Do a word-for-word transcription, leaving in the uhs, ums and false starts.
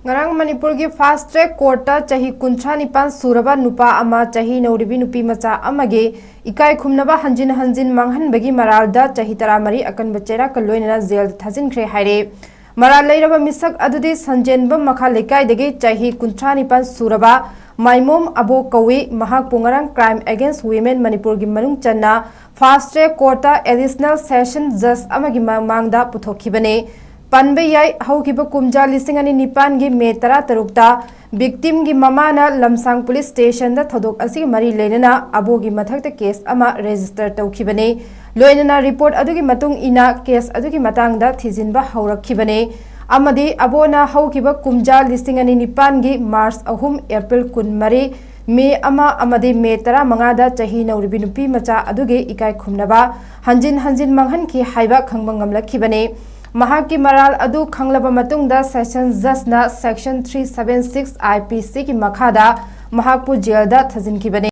ꯉꯔꯥꯡ ꯃꯅꯤꯄꯨꯔꯒꯤ ꯐꯥꯁ ꯇ꯭ꯔꯦꯛ ꯀꯣꯔꯠꯇ ꯆꯍꯤ ꯀꯨꯟꯊ꯭ꯔꯥ ꯅꯤꯄꯥꯟ ꯁꯨꯔꯕ ꯅꯨꯄꯥ ꯑꯃ ꯆꯍꯤ ꯅꯧꯔꯤꯕꯤ ꯅꯨꯄꯤ ꯃꯆꯥ ꯑꯃꯒꯤ ꯏꯀꯥꯏ ꯈꯨꯝꯅꯕ ꯍꯟꯖꯤꯟ ꯍꯟꯖꯤꯟ ꯃꯥꯡꯍꯟꯕꯒꯤ ꯃꯔꯥꯜꯗ ꯆꯍꯤ ꯇꯔꯥꯃꯔꯤ ꯑꯀꯟꯕ ꯆꯩꯔꯥꯛꯀ ꯂꯣꯏꯅꯅ ꯖꯦꯜꯗ ꯊꯥꯖꯤꯟꯈ꯭ꯔꯦ ꯍꯥꯏꯔꯦ꯫ ꯃꯔꯥꯜ ꯂꯩꯔꯕ ꯃꯤꯁꯛ ꯑꯗꯨꯗꯤ ꯁꯟꯖꯦꯟꯕꯝ ꯃꯈꯥ ꯂꯩꯀꯥꯏꯗꯒꯤ ꯆꯍꯤ ꯀꯨꯟꯊ꯭ꯔꯥ ꯅꯤꯄꯥꯟ ꯁꯨꯔꯕ ꯃꯥꯏꯃꯣꯝ ꯑꯕꯣꯛ ꯀꯧꯏ꯫ ꯃꯍꯥꯛꯄꯨ ꯉꯔꯥꯡ Crime Against Women ꯃꯅꯤꯄꯨꯔꯒꯤ ꯃꯅꯨꯡ ꯆꯟꯅ ꯐꯥꯁ ꯇ꯭ꯔꯦꯛ ꯀꯣꯔꯠꯇ ꯑꯦꯗꯤꯁꯅꯦꯜ ꯁꯦꯁꯟ ꯖꯖ ꯑꯃꯒꯤ ꯃꯃꯥꯡꯗ ꯄꯨꯊꯣꯛꯈꯤꯕꯅꯤ꯫ ꯄꯟꯕ ꯌꯥꯏ, ꯍꯧꯈꯤꯕ ꯀꯨꯝꯖꯥ ꯂꯤꯁꯤꯡ ꯑꯅꯤ ꯅꯤꯄꯥꯟꯒꯤ ꯃꯦ ꯇꯔꯥꯇꯔꯨꯛꯇ ꯚꯤꯛꯇꯤꯝꯒꯤ ꯃꯃꯥꯅ ꯂꯝꯁꯥꯡ ꯄꯨꯂꯤꯁ ꯁ꯭ꯇꯦꯁꯟꯗ ꯊꯧꯗꯣꯛ ꯑꯁꯤꯒꯤ ꯃꯔꯤ ꯂꯩꯅꯅ ꯑꯕꯣꯒꯤ ꯃꯊꯛꯇ ꯀꯦꯁ ꯑꯃ ꯔꯦꯖꯤꯁꯇꯔ ꯇꯧꯈꯤꯕꯅꯤ꯫ ꯂꯣꯏꯅꯅ ꯔꯤꯄꯣꯔꯠ ꯑꯗꯨꯒꯤ ꯃꯇꯨꯡ ꯏꯟꯅ ꯀꯦꯁ ꯑꯗꯨꯒꯤ ꯃꯇꯥꯡꯗ ꯊꯤꯖꯤꯟꯕ ꯍꯧꯔꯛꯈꯤꯕꯅꯤ ꯑꯃꯗꯤ ꯑꯕꯣꯅ ꯍꯧꯈꯤꯕ ꯀꯨꯝꯖꯥ ꯂꯤꯁꯤꯡ ꯑꯅꯤ ꯅꯤꯄꯥꯟꯒꯤ ꯃꯥꯔꯆ ꯑꯍꯨꯝ, ꯑꯦꯄ꯭ꯔꯤꯜ ꯀꯨꯟꯃꯔꯤ, ꯃꯦ ꯑꯃ ꯑꯃꯗꯤ ꯃꯦ ꯇꯔꯥꯃꯉꯥꯗ ꯆꯍꯤ ꯅꯧꯔꯤꯕꯤ ꯅꯨꯄꯤ ꯃꯆꯥ ꯑꯗꯨꯒꯤ ꯏꯀꯥꯏ ꯈꯨꯝꯅꯕ ꯍꯟꯖꯤꯟ ꯍꯟꯖꯤꯟ ꯃꯥꯡꯍꯟꯈꯤ ꯍꯥꯏꯕ ꯈꯪꯕ ꯉꯝꯂꯛꯈꯤꯕꯅꯤ꯫ ꯃꯍꯥꯛꯀꯤ ꯃꯔꯥꯜ ꯑꯗꯨ ꯈꯪꯂꯕ ꯃꯇꯨꯡꯗ ꯁꯦꯁꯟ ꯖꯖꯅ section three seven six I P C ꯒꯤ ꯃꯈꯥꯗ ꯃꯍꯥꯛꯄꯨ ꯖꯦꯜꯗ ꯊꯥꯖꯤꯟꯈꯤꯕꯅꯤ꯫